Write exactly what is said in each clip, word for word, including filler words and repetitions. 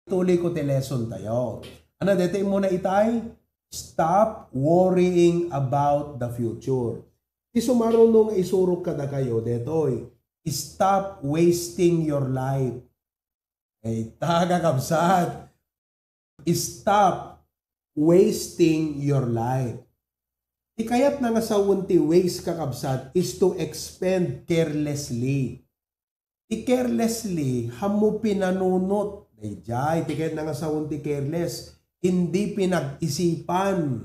Ituloy ko ti lesson tayo. Ano, detoy muna itay? Stop worrying about the future. Ti sumaruno nga isurok kadakayo, detoy. Stop wasting your life. Ay, ta, kakabsat. Stop wasting your life. Ti kayat na nga sawen ti waste, kakabsat, is to expend carelessly. Ti carelessly, hammo pinanunot. Dayjay, ti kayat na nga sawen ti careless. Hindi pinag-isipan.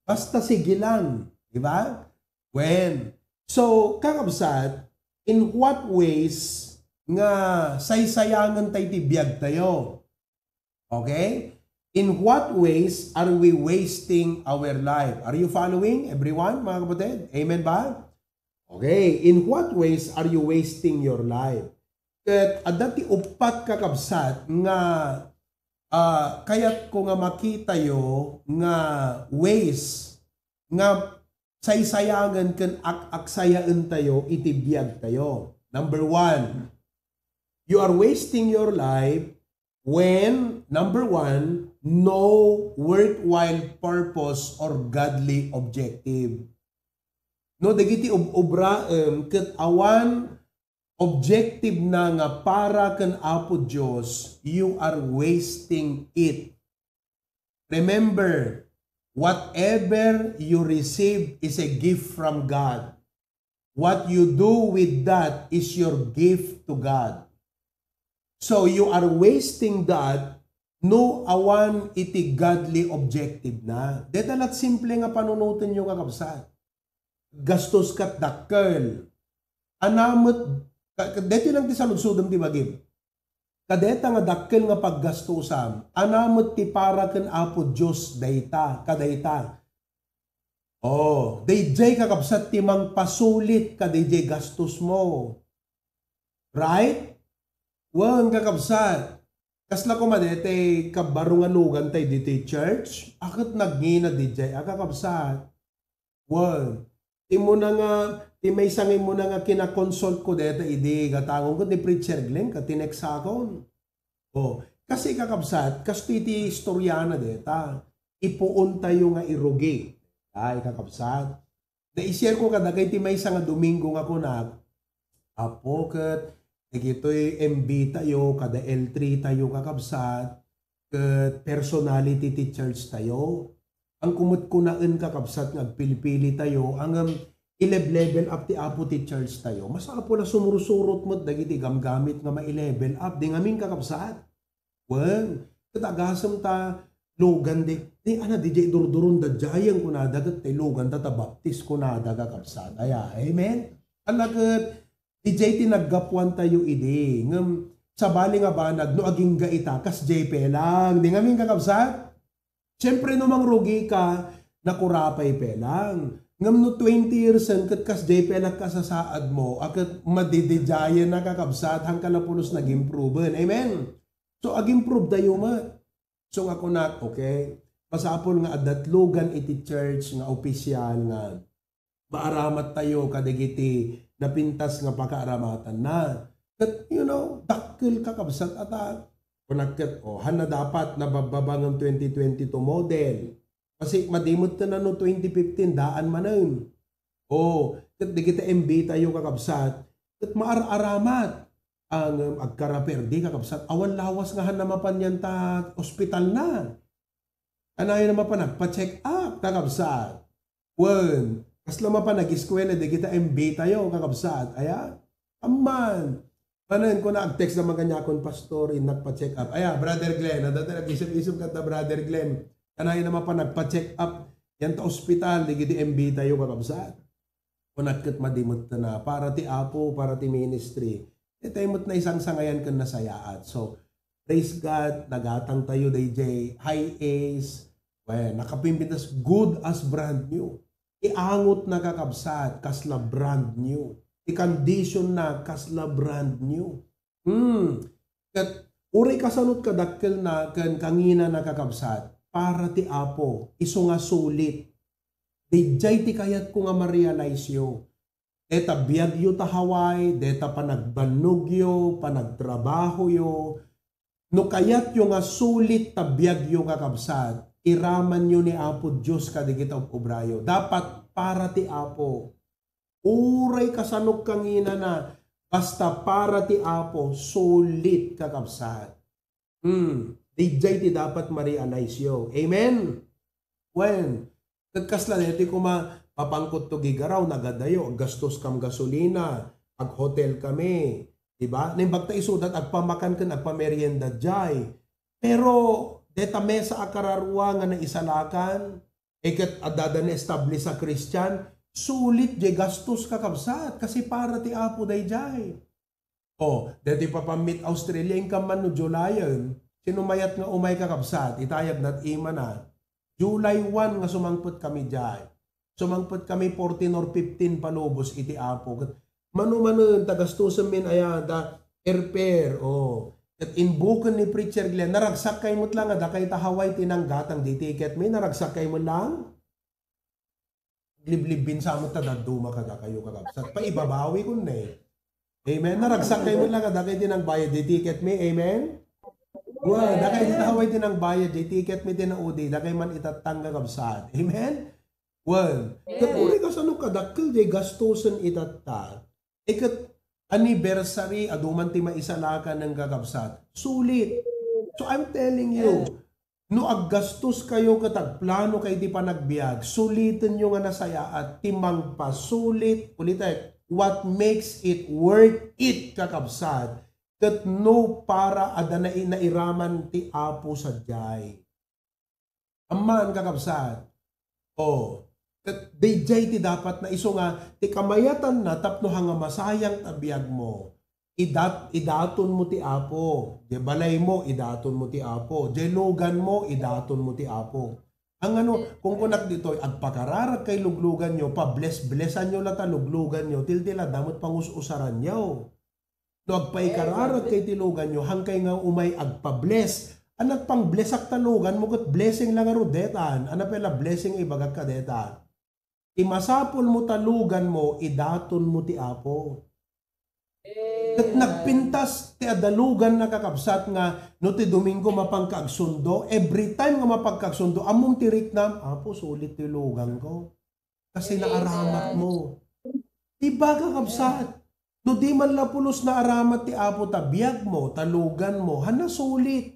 Basta sige lang. Di ba? When? So, kakabsat, in what ways nga saysayangen tay ti biag tayo? Okay? In what ways are we wasting our life? Are you following, everyone, mga kapatid? Amen ba? Okay. In what ways are you wasting your life? Ket adda ti uppat, kakabsat, nga, ah, kayat ko nga makitayo nga ways nga saysayangen ken ak-aksayaentayo iti biag tayo. Number one, you are wasting your life when, number one, no worthwhile purpose or godly objective. No, dagiti ub-, obraem ket awan objective na nga para ken Apo Dios, you are wasting it. Remember, whatever you receive is a gift from God. What you do with that is your gift to God. So you are wasting that no awan iti godly objective na. Deta lat simple nga panunotenyo, kakabsat. Gastos kat dakkel. Anamet, ka-, ka-, deti lang ti saludsodem ti bagim. Kadeta nga dakkel nga paggastosam, anamet ti para ken Apo Dios dayta, kadayta. Oh, dayjay, kakabsat, ti mangpasulit kadayjay gastosmo. Right? Wen, kakabsat. Kasla koma daytay kabbaro nga lugan tay ditoy church? Aket nagngina dayjay, a, kakabsat. Wen, ti muna nga, ti maysa nga immuna nga kina-consult ko deta idi gatangon ko ni Preacher Glenn ket ti next sakon. Oh, kasi, kakabsat, kastoy ti istoriana deta. Ipuon tayo nga irugi. Ay, kakabsat. Da i-share ko kadagiti maysa nga Domingo nga kunak, Apo, ket dagitoy M B tayo, kada L three tayo, kakabsat, ket personality ti church tayo. Ang kumut kunaen, kakabsat, nga agpilpili tayo, ang, um, i-level up ti Apo ti church tayo. Masapul a sumursurot met dagiti gamgamit nga ma-level up. Di ngamin, kakabsat. Wen, ket agasem ta lugan di, di, ana, di jay durduron da jayen kunada, ket tay lugan ta, ta baptis kunada, kakabsat. Aya, amen? Ala, ket di jay ti naggapuan tayo idi, ngem sabali nga banag, no agingga ita, kas jay pelang. Di ngamin, kakabsat? Siyempre, no mangrugi ka, nakurapay pelang. Ngem no twenty years en, ket kas jay pelang kasasaad mo, a ket madidijayen na, kakabsat, hangka la pulos nag-improve. Amen? So, ag-improve tayo met. So, nga kunak, okay, masapul nga adda ti lugan iti church nga opisyal nga maaramat tayo kadagiti napintas nga pakaaramatanna. Ket, you know, dakkel, kakabsat, ata, kunak ket, oh, hanna dapat nababbaba ngem twenty twenty-two model. Kasi madi met ta no twenty fifteen, daan manen. Oh, ket dagiti M B tayo, kakabsat, ket maar-aramat. Ngem agkaraperdi, kakabsat, awan lawas nga hanna mapan yan ta ospital na. Kanayon na mapan nagpa-check up, kakabsat. Wen, kasla mapan nag-eskwela dagita M B tayo, kakabsat. Aya? Amman. Manen, kuna, ag-text naman kaniakon, "Pastor, innak pa-check up." Aya, Brother Glenn, adda ti nag-isip-isip kanta, Brother Glenn. Kanayon na mapan nagpa-check up yan ta ospital, dagiti M B tayo, kakabsat. Kunak ket madi met ta na, para ti Apo, para ti ministry. Daytay met naisangsangayan ken nasayaat. So, praise God, nagatang tayo dayjay high ace. Well, nakapimpintas, good as brand new. Ti angot na, kakabsat, kasla brand new. Ti condition na, kasla brand new. Hmm. Ket uray kasanot kadakkel na ken kangina na, kakabsat, para ti Apo, isu nga sulit. Dayjay ti kayatko nga ma-realize yo. Deta biagyo ta Hawaii, deta panagbannogyo, panagtrabahoyo, No kayatyo nga sulit ta biagyo, kakabsat, iramanyo ni Apo Dios kadagiti ob-obrayo. Dapat para ti Apo. Uray kasano kanginana, basta para ti Apo, sulit, kakabsat. Hmm, didiay ti dapat ma-realize yo. Amen? Wen, ket kasla daytoy koma, papangkot to gigaraw, nagadayo, aggastos kam gasolina, aghotel kami, di ba? Naimbag ta isudat, agpamakan ken agpamerienda diay. Pero, deta mesa a kararua nga naisalakan, e ket adda na-establish a Christian, sulit diay gastos, kakabsat, kasi para ti Apo daydiay. O, deti papammit Australia, inka man no Julayen, sino mayat nga umay, kakabsat, itayag nat imana. July one nga sumangpet kami diay. Sumangpet kami fourteen or fifteen palubos iti Apo. Ket mano-manen, ta gastusen min aya, ta airfare, o. Ket inbuken ni Preacher Glenn, naragsak kay met lang, a dakay ta Hawaii ti nanggatang di ticket mi, naragsak kay met lang. Liblibbinsa met ta dadduma kadakayo, kakabsat. Paibabawi kun ne. Amen? Naragsak kay met lang, a dakay ti nangbayad di ticket mi. Amen? Well, dakay ti Hawaii ti nangbayad di ticket mi, ti naudi. Dakay man itattang, kakabsat. Amen? Well, ket uray kasano kadakkel diay gastusen itatta. E ket anniversary, adu man ti maisalakan, kakabsat. Sulit. So, I'm telling you, no aggastos kayo ket agplano kay ti panagbiag, suliten yo nga nasayaat ti mangpasulit, ulitek, what makes it worth it, kakabsat, ket no para adda nai-, nairaman ti Apo sadiay. Amman, kakabsat. O, ket daydiay ti dapat na isu nga, ti kamayatanna tapno ha nga masayang ta biagmo, idat-, idatonmo ti Apo. Diay balaymo, idatonmo ti Apo. Diay luganmo, idatonmo ti Apo. Ang ano, kung kunak ditoy, agpakararag kay lugluganyo, pables-blesanyo la ta lugluganyo, tiltila da met pangus-usaranyo. No agpaikararag kay ti luganyo, hankay nga umay agpa-bless. Anak pang blessak ta luganmo ket blessing la ngarud detan. Ana pay la blessing ibagak ka deta. Ti masapulmo ta luganmo, idatonmo ti Apo. Ket nagpintas ti adda luganna, kakabsat, nga no ti Domingo mapangka agsundo, every time nga mapangka agsundo, ammom ti riknam, "Apo, sulit ti luganko." Kasi naaramatmo. Diba, kakabsat? No di man la pulos naaramat ti Apo ta biagmo, ta luganmo, han nasulit.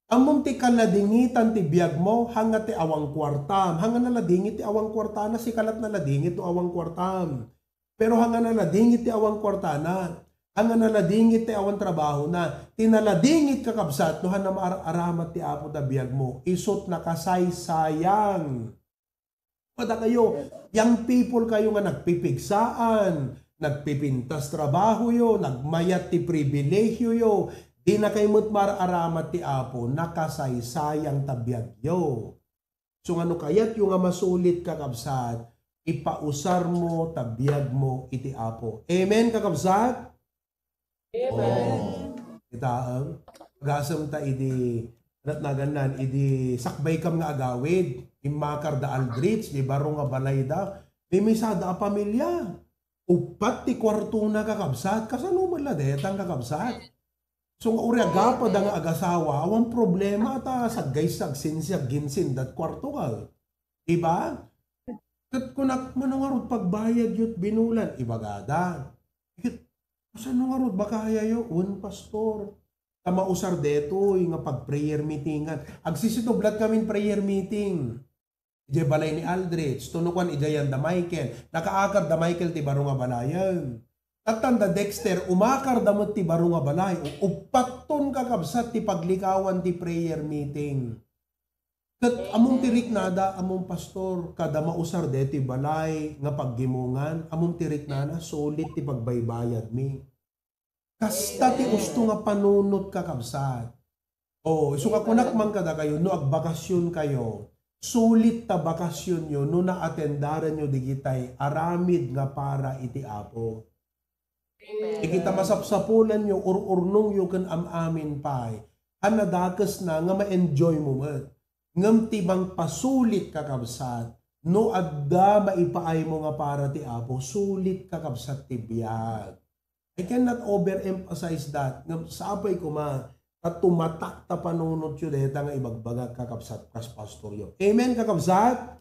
Ammom ti kaladingitan ti biagmo, hanga ti awan kuartam. Hanga naladingit ti awan kuartana, sika lat naladingit no awan kuartam. Pero hanga naladingit ti awan kuartana, hanga naladingit ti awan trabahona, ti naladingit, kakabsat, no han namaar-aramat ti Apo ta biagmo, isut nakasaysayang. Kadakayo, young people kayo nga nagpipigsaan, nagpipintas trabahoyo, nagmayat ti pribilehiyoyo, di na kay met maar-aramat ti Apo, nakasaysayang ta biagyo. So, nga no kayatyo nga masulit, kakabsat, ipausarmo ta biagmo iti Apo. Amen, kakabsat? Amen. Oh. Kitaem? Agasem ta idi, anat nagannan, idi sakbay kam nga agawid, immakar da Aldrich, di baro nga balay da, mimisada a pamilya. Uppat ti kuartona, kakabsat. Kasano met la detang, kakabsat? So, nga uri agapa da nga agasawa, awan problema ta saggaysa, agsinsi, agginsin, dat kuarto ka. Diba? Ket kunak, "Mano ngarud pagbayad yo't binulan?" Ibagada. Ket, "Kasano ngarud bakayayo?" "Wen, pastor. Ta mausar detoy nga pag-prayer meetingan." Agsisinublat kamin prayer meeting. Idiay balay ni Aldrich, tunukan idiayan da Michael. Nakaakar da Michael ti baro nga balayen. Tattan da Dexter, umakar da met ti baro nga balay. U-, uppat ton, kakabsat, ti paglikawan ti prayer meeting. Ket ammom ti riknada, ammom, pastor, kada mausar deti balay nga paggimongan, ammom ti riknana, sulit ti pagbaybayadmi. Kasta ti usto nga panunot, kakabsat. Oh, isu nga kunak man kadakayo, no agbakasyon kayo, sulit ta bakasyonyo no naatendaranyo digitay aramid nga para iti Apo. Amen. Ikita masapsapulanyo, ur-urnongyo ken am-amin pay a nadakesna nga ma-enjoy mo met. Ngem ti mangpasulit, kakabsat, no adda maipaaymo nga para ti Apo, sulit, kakabsat, ti biag. I cannot overemphasize that. Ngem sapay koma, Ta tumatak ta panunotyo dayta nga ibagbagak, kakabsat, kas pastoryo. Amen, kakabsat?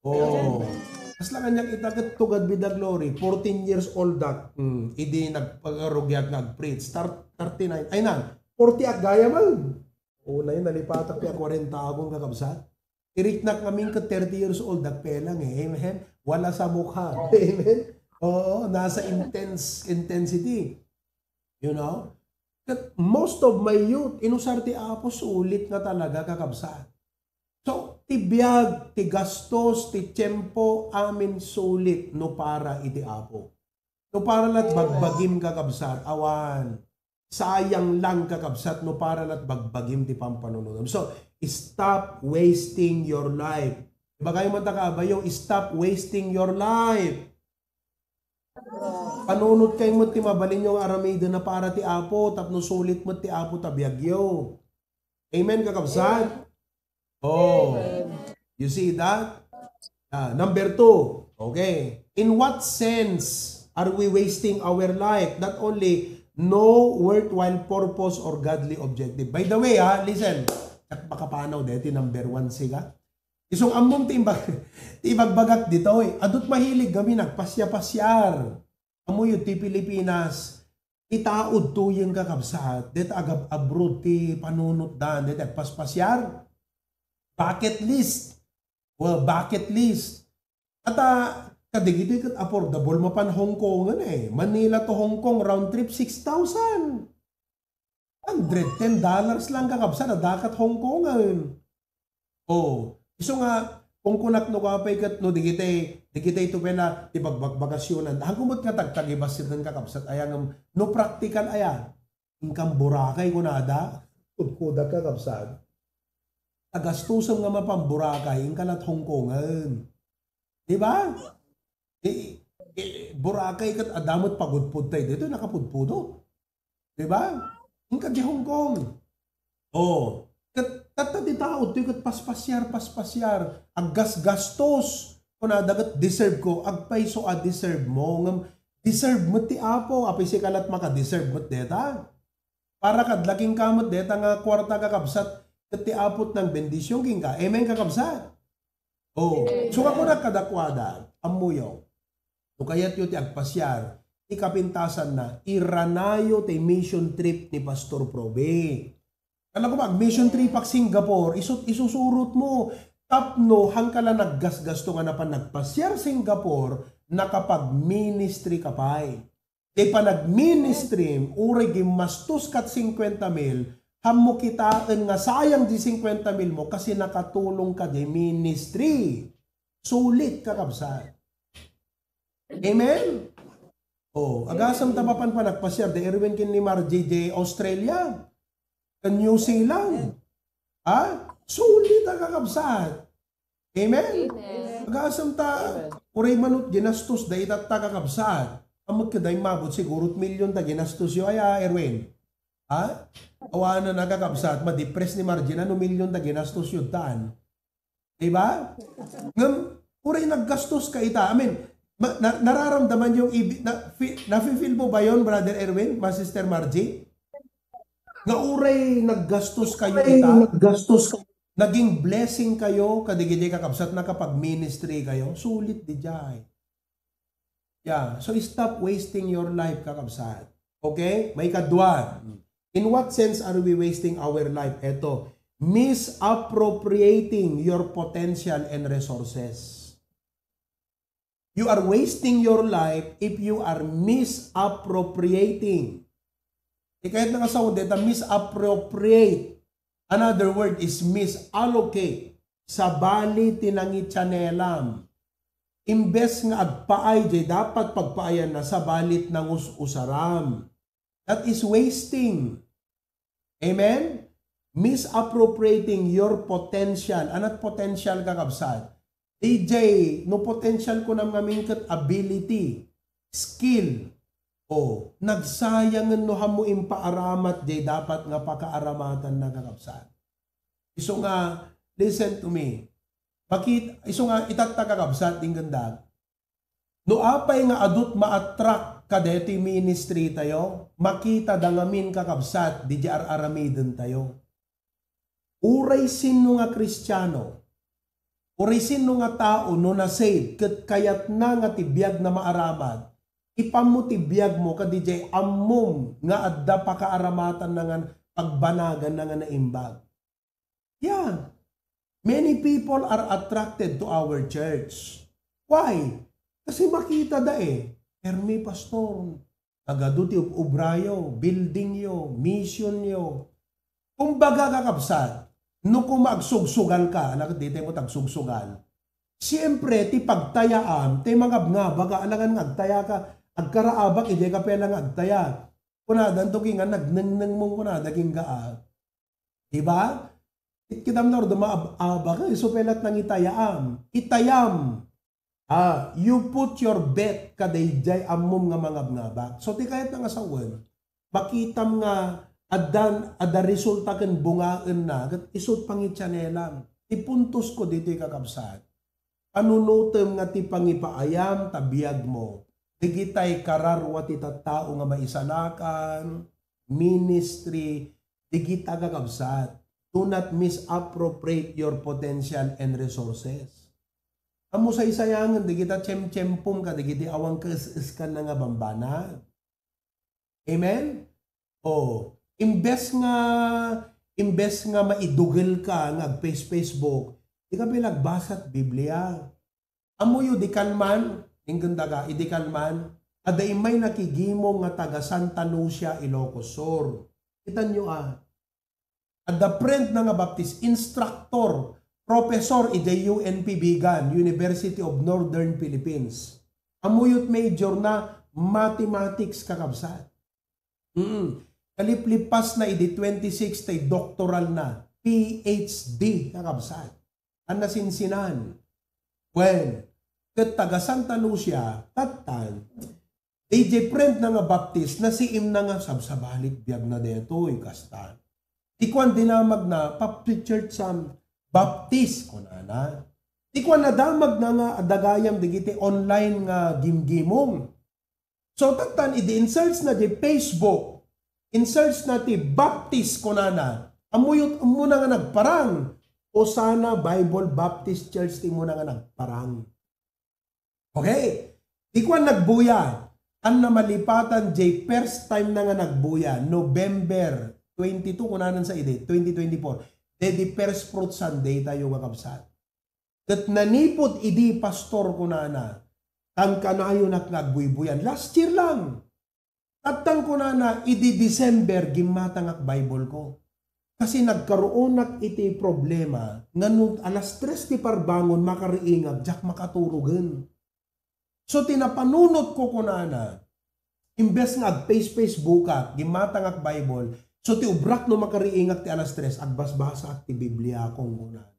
Oh. Kasla kaniak ita ket tugad bida Glory, fourteen years old ak. Hmm, idi nagpagarugiak nga agpreach. Tar-, thirty-nine. Ay na, forty ak gayam. Una yun, nalipatak ti a kwarenta akon, kakabsat. Iriknak ngamin ket thirty years old, agpelang eh. Amen? Wala sa mukha. Amen? Oo, nasa intense, intensity. You know? Ket most of my youth, inusar ti Apo, sulit nga talaga, kakabsat. So, ti biag, ti gastos, ti tiempo, amin sulit no para iti Apo. No para lat bagbagim, kakabsat, awan. Sayang lang, kakabsat, no para lat bagbagim ti pampanunotem. So, stop wasting your life. Ibagay man ta kabayo, stop wasting your life. Panunot kayo met ti mabalinyo nga aramiden na para ti Apo, tapno sulit met ti Apo ta biagyo. Amen, kakabsat? Oh. You see that? Ah, number two. Okay. In what sense are we wasting our life? Not only no worthwhile purpose or godly objective. By the way, ha, listen. At makapanaw deti number one, siga. Isung ammom ti imbag-, ti ibagbagak ditoy. Adut mahilig kami nagpasya-pasyar. Ammoyo ti Pilipinas, itaod to yung kakabsat, deta agab-, abroad ti panunotdan, deta agpaspasyar. Bucket list. Well, bucket list. Ata, kadagitoy ket affordable mapan Hong Kongen eh. Manila to Hong Kong, round trip, six thousand. Hundred ten dollars lang, kakabsat, adda kat Hong Kongen. Oh, isu nga, kung kunak no kapay ket no digitay, digitay to pela ti bagbakbakasyonan. Hagumet nga tagtagibasiten, kakabsat, aya ngem no praktikal aya. Inkam Boracay kunada, kudkudak, kakabsat. Tagastusem nga mapan Boracay, inka lat Hong Kongen. Di ba? Eh, eh, Boracay ket adda met pagudpod tayo dito, nakapudpudot. Di ba? Inka di Hong Kong. Oh, ket tatta ti tao, toy ket paspasyar, paspasyar. Aggasgastos. Kunada ket deserve ko, agpayso a deserve mo. Ngem deserve met ti Apo, apay sika lat maka-deserve met deta. Para kadla kenka met deta nga kuarta, kakabsat, ket ti Apo ti nangbendisyon kenka. Amen, kakabsat? Oh, so, kakunak kadakuada, ammoyo, no kayatyo ti agpasiar, ti kapintasanna, iranayo ti mission trip ni Pastor Probe. Kala ko mag-mission trip ak Singapore, isut-, isusurot mo, tapno, hangka la naggasgasto nga napan nagpasiar Singapore, nakapag-ministry ka pay. Ti panagministrim, uray gimmastos kat cincuenta mil, hammo kitaen nga sayang di cincuenta mil mo kasi nakatulong ka di ministry. Sulit, kakabsat. Amen? Oh, agasam ta mapan panagpasiar, di Erwin ken ni Margie di Australia, ken New Zealand. Ha? Sulit a, kakabsat. Amen? Amen. Agasam ta, Amen. Uray manut ginastos da itatta, kakabsat. Amot ka da immabot siguro milyon ta ginastos yo, aya, Erwin? Ha? Awanan na, kakabsat, madipres ni Margie na no milyon ta ginastos yo tan. Di ba? Ngem, uray naggastos ka ita. I mean, ma-, na-, nararamdaman yung ibi-, na-, fi-, nafe-feel mo ba yon, Brother Erwin, Ma Sister Margie? Nga uray naggastos kayo ita? Naggastos ka. Naging blessing kayo, kadigidi, kakabsat, nakapag-ministry kayo? Sulit di jay. Yeah. So, stop wasting your life, kakabsat. Okay? May kadwa. In what sense are we wasting our life? Eto, misappropriating your potential and resources. You are wasting your life if you are misappropriating. Ikayat na nga sound, deta misappropriate. Another word is misallocate. Sabali ti nangitianelam. Imbes nga agpaay jay dapat pagpaayanna, sabali ti nangus-usaram. That is wasting. Amen? Misappropriating your potential. Anat potential, kakabsat? D J, no potential ko nam ngamin ket ability, skill, o, nagsayangen no hammo impaaramat jay dapat nga pakaaramatanna, kakabsat. Isu nga, listen to me. Bakit, isu nga, itatta, kakabsat, dinggendak. No apay nga adut ma-attract kadaytoy ministry tayo, makita da ngamin, kakabsat, didiay ar-aramiden tayo. Uray sinno nga Kristiano, uray sinno nga tao no nasave ket kayatna nga ti biagna maaramad, ipammo ti biagmo kadidiay ammom nga adda pakaaramatanna nga pagbanaganna nga naimbag. Yeah. Many people are attracted to our church. Why? Kasi makita da eh. Permi, pastor, nagadu ti ub-, ubrayo, building yo, mission yo. Kumbaga, kakabsat, no koma agsugsugal ka, anak, di tayo mo tagsugsugal. Siyempre, ti pagtayaam, ti mangabngaba ka, alangan nga agtaya ka, agkaraabak, ijay ka pela nga agtaya. Kunadan to kinga, nagnengneng mo, kunada kinga, ah. Di ba? It kitam na ordo maab-abak, eh, so pelat nang itayam. Itayam. Ah, you put your bet kadaydiay ammom nga mangabngabak. So, ti kayat na nga sawen, makitam nga addan, adda resulta ken bungaenna, ket isut pangitianelam. Ti puntos ko ditoy, kakabsat. Panunotem nga ti pangipaayam ta biag mo. Digitay kararua ti tattao nga maisalakan, ministry, digita, kakabsat. Do not misappropriate your potential and resources. Ammo saysayangen digita tiyemtiyempom kadagiti awan kaes-eskanna nga bambanag. Amen? O, imbes nga, imbes nga maidugel ka nga ag-face-, Facebook, di ka pinagbasat Biblia. Ammoyo, di kalman, inggen daga, idi kalman, adda immay nakigimong nga taga Santa Lucia, Ilocos Sur. Kitanyo, ah, adda friend na nga Baptist, instructor, professor idiay U N P Vigan, University of Northern Philippines. Ammoyo't major na mathematics, kakabsat. Mm. Kaliplipas na idi twenty-six tay doctoral na, P H D, kakabsat. Ang nasinsinan. Well, ket taga Santa Lucia, tattan, D J friend na nga Baptist, nasiim na nga sabsabalit biag na detoy, kasta. Ti kuan dinamag na, Baptist Church Sam, Baptist, kunana. Ti kuan nadamag na nga adagayam digiti online nga gimgimong. So, tattan, idi in-search na di Facebook, in-search na ti Baptist, kunana, ammoyo, ammona nga nagparang, Osana Bible Baptist Church, ti ammona nga nagparang. Okay? Di kuan nagbuya. An na malipatan, jay first time na nga nagbuya, November twenty-two, kunanan sa idi, twenty twenty-four. Dedi first fruit Sunday tayo, kakabsat. Ket nanipod idi, pastor, kunana, kankanayonak nga agbuybuyan. Last year lang. Tattang kunana, idi December, gimmatangak Bible ko. Kasi nagkaruonak iti problema nga no alas tres ti parbangon, makariingak, diak makaturogen. So, ti napanunot ko kunana, imbes nga ag-face-, Facebook ak, gimmatangak Bible, so ti ubrak no makariingak ti alas tres, agbasbasaak ti Biblia, kung kunana.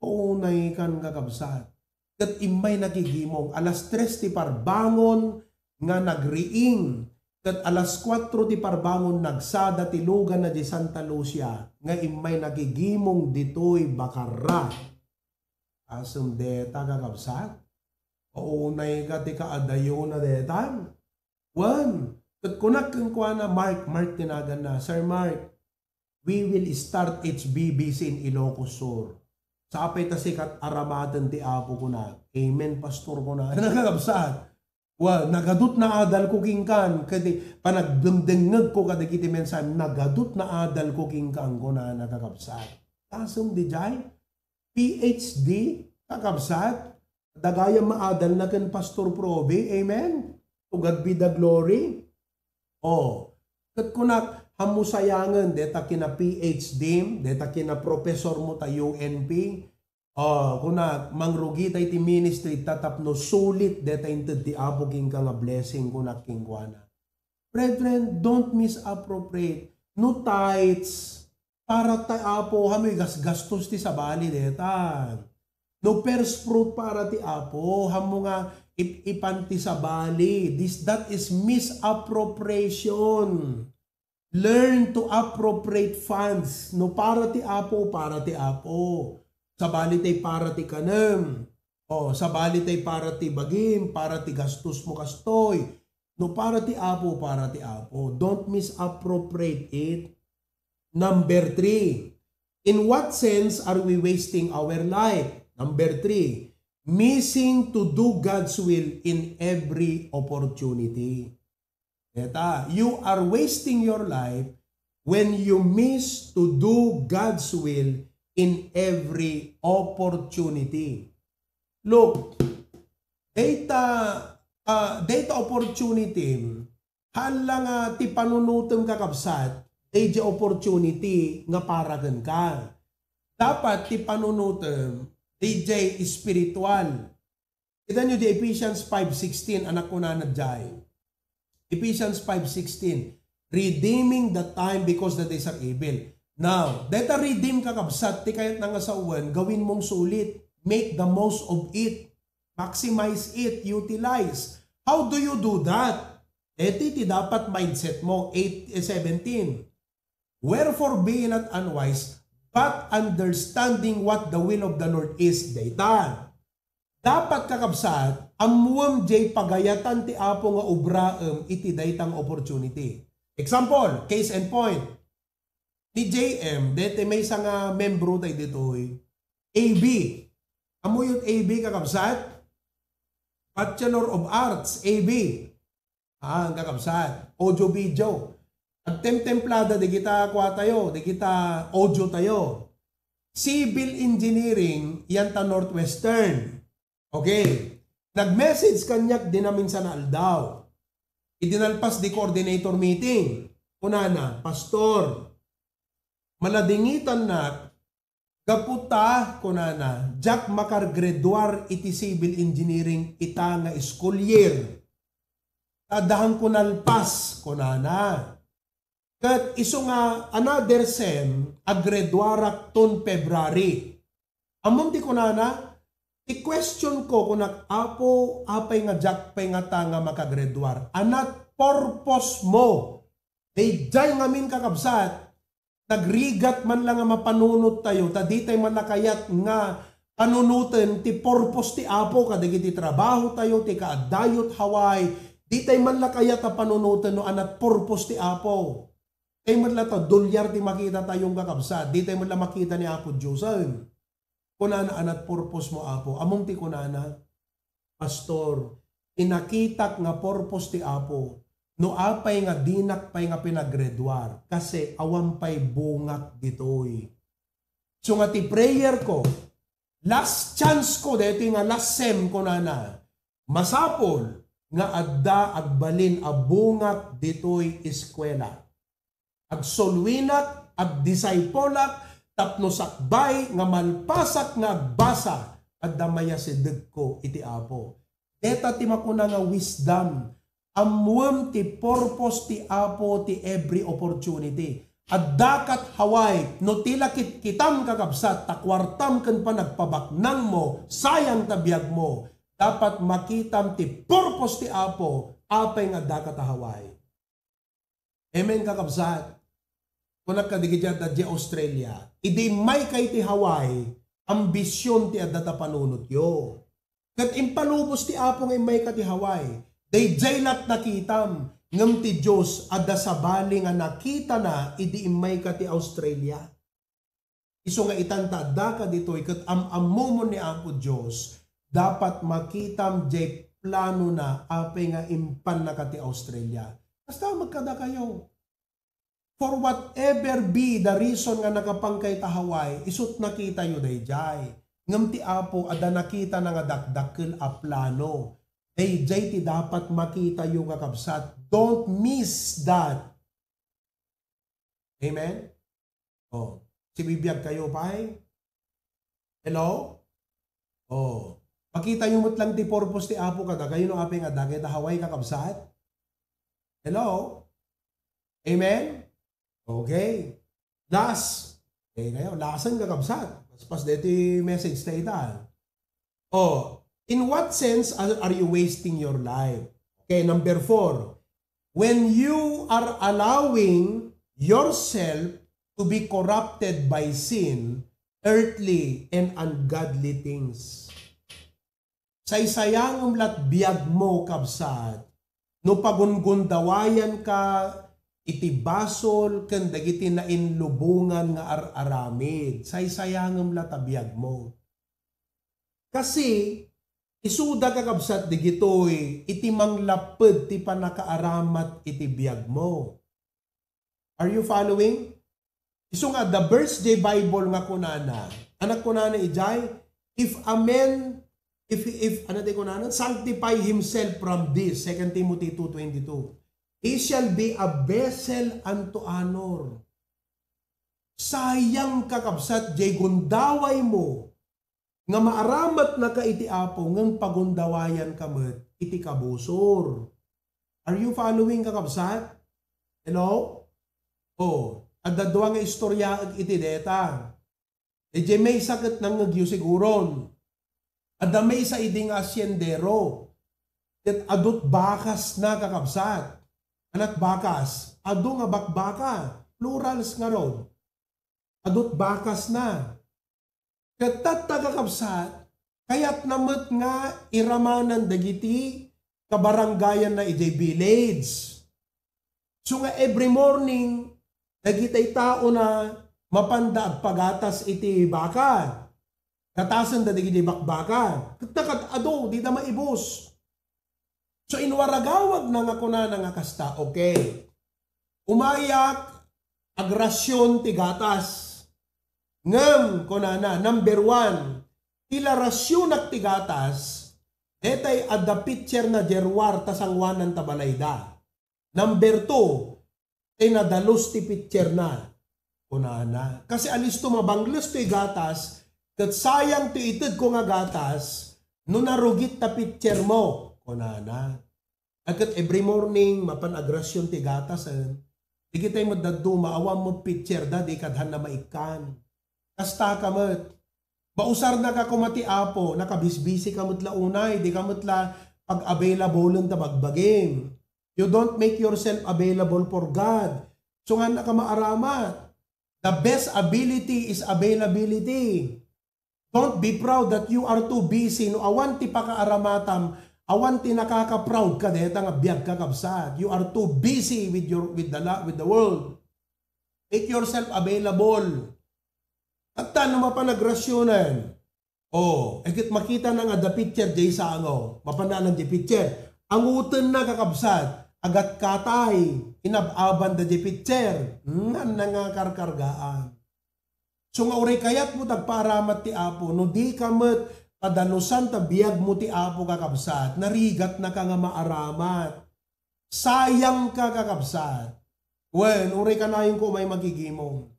Unay kan, kakabsat. Ket immay nakigimong, alas tres ti parbangon nga nagriing, ket alas kuatro ti parbangon nagsada ti lugan na di Santa Lucia, nga immay nakigimong ditoy Bacarra. Asum deta, kakabsat? Unay ka ti kaadayona deta? Wen, ket kunak kenkuana, "Mark," Mark ti naganna, "Sir Mark, we will start H B B C in Ilocos Sur. Sapay ta sika ti aramaten ti Apo," kunak. "Amen, Pastor," kunak. Nakakabsat. Wa, nagadut na adal ko kinkan, kadi panagdengdengngeg ko kadagiti mensahe, nagadut na adal ko kinkan, kunana, kakabsat. Kasem di jay? P H D, kakabsat? Dagayam maadalna ken Pastor Probe. Amen? To God be the glory. Oh, ket kunak, "Hammo sayangen, deta kina P H D, deta kina professor mo ta U N P." Oh, kunak, "Mangrugi tay ti ministry ta tapno sulit deta inted ti Apo kenka nga blessing," kunak kenkuana. Brethren, don't misappropriate. No tithes, para ti Apo, hammo igasgastos ti sabali deta. No first fruit, para ti Apo, hammo nga ip-, ipan ti sabali. This, that is misappropriation. Learn to appropriate funds. No para ti Apo, para ti Apo. Sabali tay para ti kanem. O, sabali tay para ti bagim, para ti gastos mo kastoy. No para ti Apo, para ti Apo. Don't misappropriate it. Number three, in what sense are we wasting our life? Number three, missing to do God's will in every opportunity. Deta, you are wasting your life when you miss to do God's will in every opportunity. Look, data, ah, data opportunity, hala nga ti panunutem, kakabsat, dayjay opportunity nga para kenka. Dapat ti panunutem, dayjay espiritual. Kita niyo di Ephesians five sixteen, anak ko na nadjay. Ephesians five sixteen, "Redeeming the time because the days are evil." Now, deta redeem, kakabsat, ti kayat na nga sawen, gawin mong sulit. Make the most of it. Maximize it. Utilize. How do you do that? Iti ti dapat mindset mo. Eight, eh, seventeen. "Wherefore be not unwise, but understanding what the will of the Lord is." Dayta. Dapat, kakabsat, ammuem jay pagayatan ti Apo nga obraem iti dayta nga opportunity. Example, case in point. Ni J M, dete maysa nga membro tay ditoy, A B. Ammoyo ti A B, kakabsat? Bachelor of Arts, A B. Ah, ang kakabsat, audio video. Agtemtemplada di kita kua tayo, di kita audio tayo. Civil engineering, yan ta Northwestern. Okay. Nag-message kaniak di naminsan a aldaw. Idi nalpas di coordinator meeting, kunana, "Pastor, maladingitannak gapu ta," kunana, "diak makargraduar iti civil engineering ita nga school year. Ta addahanko nalpas," kunana. Ket isu nga another sem, agraduarak ton February. Ammom ti kunana, ti question ko, kunak, "Apo, apay nga diak pay ngata nga makagraduar?" Anat purpose mo? Daydiay ngamin, kakabsat, nagrigat man la nga mapanunot tayo, ta di tay man la kayat nga panunoten ti purpose ti Apo kadagiti trabaho tayo, ti kaaddayo iti Hawaii, di tay man la kayat a panunoten no anat purpose ti Apo. Tay met la ta dolyar ti makita tayo, kakabsat, di tay met la makita ni Apo Diosen. Kunana, "Anat purpose mo, Apo?" Ammom ti kunana, "Pastor, inakitak nga purpose ti Apo, no apay nga dinak pay nga pinagraduar, kasi awan pay bungak ditoy." So nga ti prayer ko, last chance ko, daytoy nga last sem, kunana, masapul nga adda agbalin a bungak ditoy eskuela. Agsuluinak, agdisipulak, tapno sakbay nga malpasak nga agbasa, adda mayasidegko iti Apo. Deta ti makuna nga wisdom. Ammuem ti purpose ti Apo ti every opportunity. Addaka iti Hawaii, no ti la kitkitam, kakabsat, ta kuartam ken panagpabaknangmo, sayang ta biagmo. Dapat makitam ti purpose ti Apo, apay nga addaka iti Hawaii. Amen, kakabsat? Kunak kadagiti adda idiay Australia, idi immayka iti Hawaii, ambision ti adda ta panunotyo. Ket impalubos ti Apo nga immayka ti Hawaii. Daydiay la ti nakitam, ngem ti Dios adda sabali nga nakitana idi immayka ti Australia. Isu nga itan ta addaka ditoy ket am-ammomon ni Apo Dios, dapat makitam jay planona apay nga impannaka ti Australia. Kasta met kadakayo. For whatever be the reason nga nakapangka ita Hawaii, isut' nakitayo daydiay. Ngem ti Apo adda nakitana nga dakdakkel a plano. Daydiay ti dapat makitayo, kakabsat. Don't miss that. Amen? Oh, sibibiag kayo pay? Hello? Oh, makitayo met lang ti purpose ti Apo kadakayo no apay nga addaka ita Hawaii, kakabsat? Hello? Amen? Okay. Last. Okay kayo. Lasen, kakabsat. Paspas deti message ta ita. Oh, in what sense are, are you wasting your life? Okay, number four, when you are allowing yourself to be corrupted by sin, earthly, and ungodly things. Saysayangem lat biag mo, kabsat, no pagungundawayanka iti basol ken dagiti nainlubongan nga ar-aramid, saysayangem la ta biagmo. Kasi, isuda, kakabsat, digitoy iti manglapped ti pannakaaramat iti biagmo. Are you following? Isu nga, the verse jay Bible nga kunana, anak kunana ijay, if a man, if, if, ano ti kunana? Sanctify himself from this, Second Timothy two twenty-two. He shall be a vessel unto honor. Sayang, kakabsat, jay gundaway mo nga maaramatnaka iti Apo, ngem pagundawayanka met iti kabusor. Are you following, kakabsat? Hello? Oh, adda dua nga istoryaek iti deta. Idiay maysa ket nangngegyo siguron. Adda maysa idi nga asyendero. Ket adut bakas na, kakabsat. Anak bakas. Adu nga bakbaka. Plurals ngarud. Adut bakas na. Ket tatta, kakabsat, kayatna met nga iramanan dagiti kabarangayanna idiay village. So nga every morning, dagitay tao na mapanda agpagatas iti baka. Gatasenda dagiti bakbaka. Ket ta kad-adu, dida maibus. So, inwaragawagna nga kunana nga kasta, okay, umayak, agrasyon ti gatas. Ngem, kunana, number one, ti larasyonak ti gatas, detay adda pitcher na jerwar ta sanguanan ta balayda. Number two, ti nadalus ti pitcher na. Kunana. Kasi alisto mabangles toy gatas, ket sayang toy itedko nga gatas, no narugit ta pitcher mo. Kunana. Ket every morning, mapan agrasyon ti gatas, eh. Digitay met dadduma, awan met pitcher da, di kadhan na maikkan. Kasta ka met. Mausarnaka koma ti Apo, nakabisbisi ka met la unay, di ka met la pag-availableng ta bagbagim. You don't make yourself available for God. So, nga naka maaramat. The best ability is availability. Don't be proud that you are too busy. No awan ti pakaaramatam, awan ti nakaka-proud ka deta nga biag, kakabsat. You are too busy with your, with the la-, with the world. Make yourself available. At no mapan agrasyonan, oh, ket makitana nga adda pitcher jay sango. Mapan na lang jay pitcher. Angutenna, kakabsat. Agatkatay. Inab-aban da jay pitcher. Nga nangakarkargaan. So nga uray kayatmo ta agpaaramat ti Apo, no di ka met padalusan ta biagmo ti Apo, kakabsat, narigatnaka nga maaramat. Sayang ka, kakabsat. Wen, uray kanayon ko umay magigimong.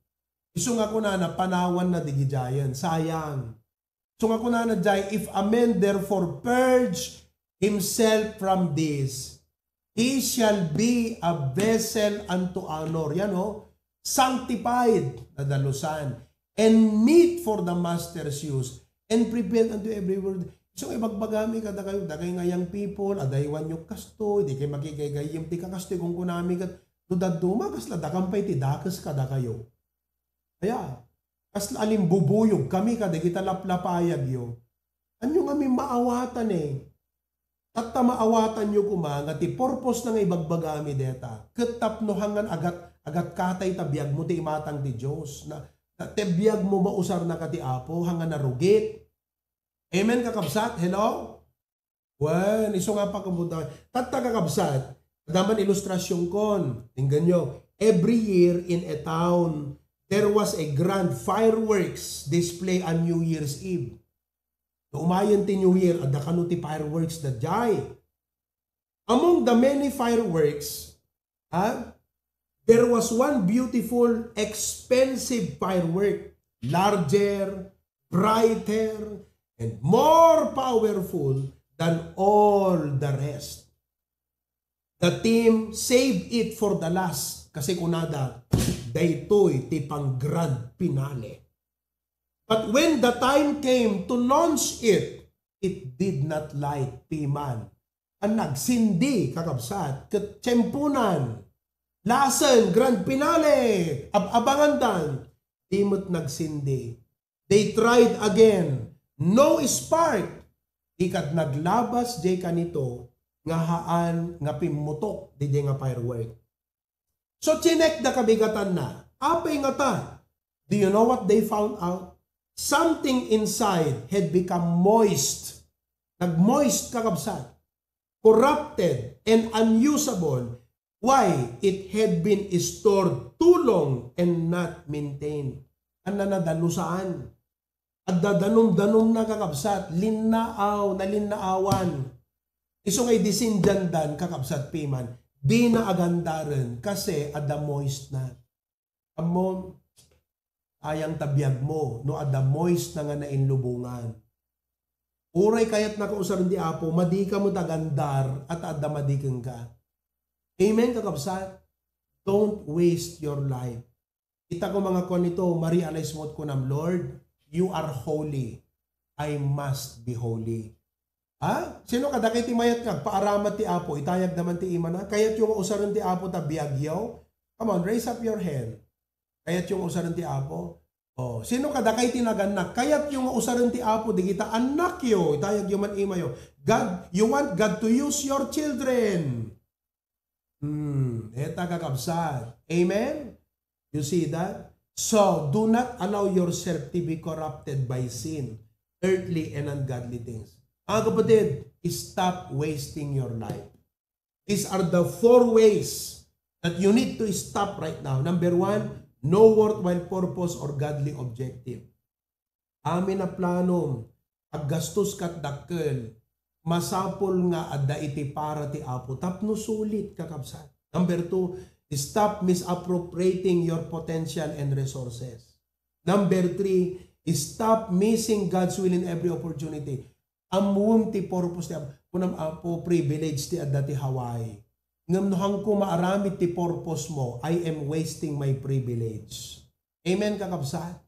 Isu nga kunana, panawanna digidiayen. Sayang. So nga kunana jay, if a man therefore purge himself from this, he shall be a vessel unto honor. Yan, oh. Sanctified, nadalusan, and meet for the master's use, and prepared unto every word. So, ibagbagami kadakayo, dakay nga young people, adaywanyo kastoy, di kay makigaygayyem ti kakastoy, kunkunami ket, no dadduma, kasla dakam pay ti dakes kadakayo. Aya, kasla alimbubuyog kami kadagita laplapayagyo. Anyo ngamin maawatan, eh. Tatta maawatanyo koma nga ti purpose na nga ibagbagami deta, ket tapno hangan agat-, agatkatay ta biagmo ti imatang ti Dios. Na, na ti biagmo mausarnaka ti Apo, hangan narugit. Amen, kakabsat? Hello? Wen, isu nga pagkabuda. Tatta, kakabsat, adda man ilustrasyongkon. Tingganyo, every year in a town, there was a grand fireworks display on New Year's Eve. No umayen ti New Year, adda kano ti fireworks daydiay. Among the many fireworks, ha, there was one beautiful, expensive firework, larger, brighter, and more powerful than all the rest. The team saved it for the last, kasi kunada, daytoy ti pang grand finale. But when the time came to launch it, it did not light, piman. An nagsindi, kakabsat, ket tiemponan. Lasen, grand finale, ab-abangandan. Di met nagsindi. They tried again. No spark. Di kad naglabas jay kanito, nga haan nga pimmutok didiay nga firework. So, chinek da kabigatanna. Apay ngata? Do you know what they found out? Something inside had become moist. Nag-moist, kakabsat. Corrupted and unusable. Why? It had been stored too long and not maintained. Ania na, dalusan. Adda danum-danumna, kakabsat, linnaaw, nalinnaawan. Isu nga idi sindiandan, kakabsat, piman, dina agandaren, kasi adda moist na. Ammom, ayang ta biag mo, no adda moist na nga nainlubongan. Uray kayatna ka usaren ti Apo, madika met agandar, at adda madi kenka. Amen, kakabsat? Don't waste your life. Ita ko, mga kuan ito, ma-realize mo, kunam, "Lord, you are holy. I must be holy." Ha? Sino kadagiti mayat nga agpaaramat ti Apo? Itayag naman ti imana. Kayatyo nga usaren ti Apo ta biagyo? Come on, raise up your hand. Kayatyo nga usaren ti Apo? Oh, sino kadagiti nagannak? Kayatyo nga usaren ti Apo dagita annakyo? Itayagyo man imayo. God, you want God to use your children. Hmm, eta, kakabsat. Amen? You see that? So, do not allow yourself to be corrupted by sin, earthly and ungodly things. Mga kapatid, stop wasting your life. These are the four ways that you need to stop right now. Number one, no worthwhile purpose or godly objective. Amin a planom, aggastos kat dakkel, masapul nga adda iti para ti Apo tapno sulit, kakabsat. Number two, stop misappropriating your potential and resources. Number three, stop missing God's will in every opportunity. Ammoem ti purpose ti Apo. Kunam, "Apo, privilege ti adda ti Hawaii. Ngem no haanko maaramid ti purpose mo, I am wasting my privilege." Amen, kakabsat?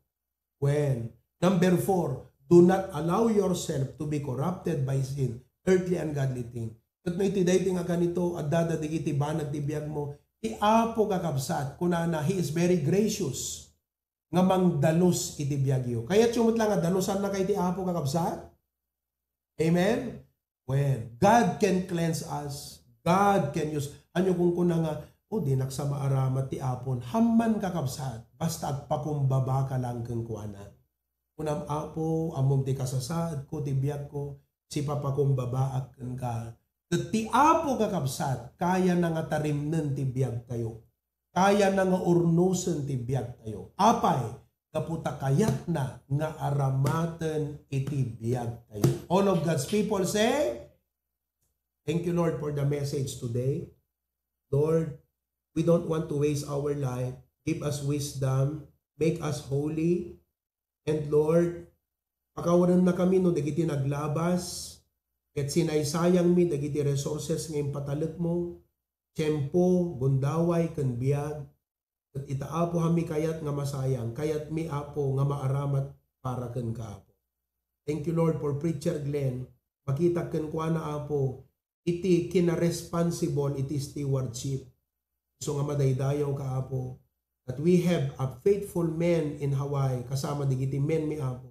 Well, number four, do not allow yourself to be corrupted by sin, earthly, ungodly thing. Ket no iti daytoy nga ganito, adda dagiti banag ti biag mo, ti Apo, kakabsat, kunana, He is very gracious nga mangdalus iti biagyo. Kayatyo met la nga dalusanna kay ti Apo, kakabsat? Amen? Well, God can cleanse us. God can use. Ania kunkuna nga, "Oh, dinak sa maaramat ti Apon." Hamman, kakabsat, basta agpakumbaba ka lang kenkuana. Kunam, "Apo, ammom ti kasasaadko, ti biagko, sipapakumbabaak kenka." Ket ti Apo, kakabsat, kayana nga tarimnen ti biagtayo. Kayana nga urnosen ti biagtayo. Apay? Gapu ta kayatna nga aramaten iti biagtayo. All of God's people say, "Thank you, Lord, for the message today. Lord, we don't want to waste our life. Give us wisdom. Make us holy. And Lord, pakawanenna kami no dagiti naglabas, ket sinaysayangmi dagiti resources nga impatalekmo, tiempo, gundaway, ken biag. Ket ita, Apo, haanmi kayat nga masayang. Kayatmi, Apo, nga maaramat para kenka, Apo." Thank you, Lord, for Preacher Glenn. Makitak kenkuana, Apo, iti kinaresponsible iti stewardship. Isu nga madaydayaw ka, Apo, that we have a faithful men in Hawaii, kasama dagiti men mi, Apo.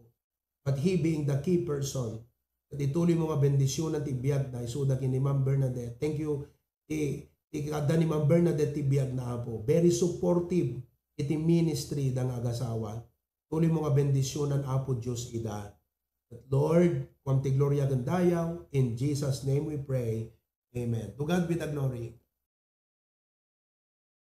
But he being the key person, ket ituloy mo nga bendisionan ti biagna, isuda ken ni Ma'am Bernadette. Thank you. Ti, ti adda ni Ma'am Bernadette ti biagna, Apo. Very supportive iti ministry da nga agasawa. Tuloy mo nga bendisionan, Apo Dios, ida. But Lord, kuam ti gloria ken dayaw. In Jesus' name we pray. Amen. To God be the glory.